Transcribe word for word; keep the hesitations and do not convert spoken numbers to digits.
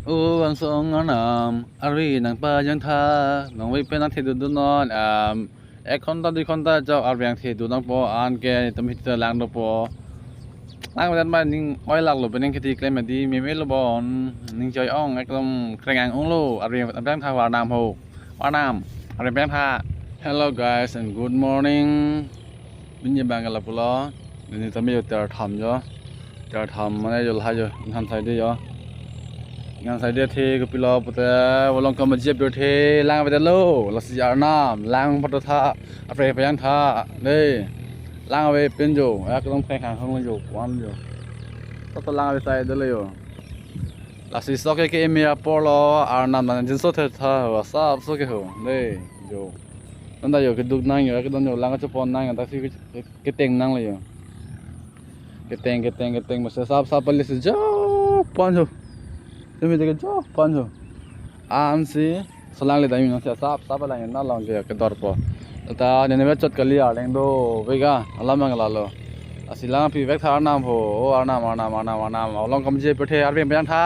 O angsong arnam, arve nangpajang tha, nangve pen nangthedun non, um, ek ghonta dui ghonta chok arve nangthedun nangpo, anke netum hita lang dopo. Lang pen ma ning oi laklo, pen ning kheti klem di, meme lo bon, ning choi ong, ekdom kreng ang onglo, arve nangpajang tha arnam ho, arnam, arve nangpajang tha. Hello guys and good morning. Pini abang ke lapulo. Pini tame jo ter tham jo. Ter tham mane jo lahai jo. Ngan sai de jo. Ngan sai de the kopilo pute, volong kam jep jo the, lang ave det lo. Lasi arnam lang pato tha. Arve pajang tha. Dei. Lang ave pen jo. Ekdom khang khang hong jo. Kwan jo. Toto lang ave sai det lo jo. Lasi sok ke ke eme apor lo. Arnam nang jinso the tha. Asap sok ke ho. Dei. Jo. Nanda jo keduk nang jo. Kedun jo lang kachepon nang. Taksi ke- keteng nang le jo. Keteng, keteng, keteng, masa sap, sap pali si jo pon jo. Tumi teke jo pon jo. Ansi selang le dami nang si sap, sap lang na long ke kedor po. Ta nene be chot kali arleng do, vega, alam ang lalo. Asi lang pi vek tha arnam ho, o arnam, arnam, arnam, arnam. Along kam je pe the arve pajang tha.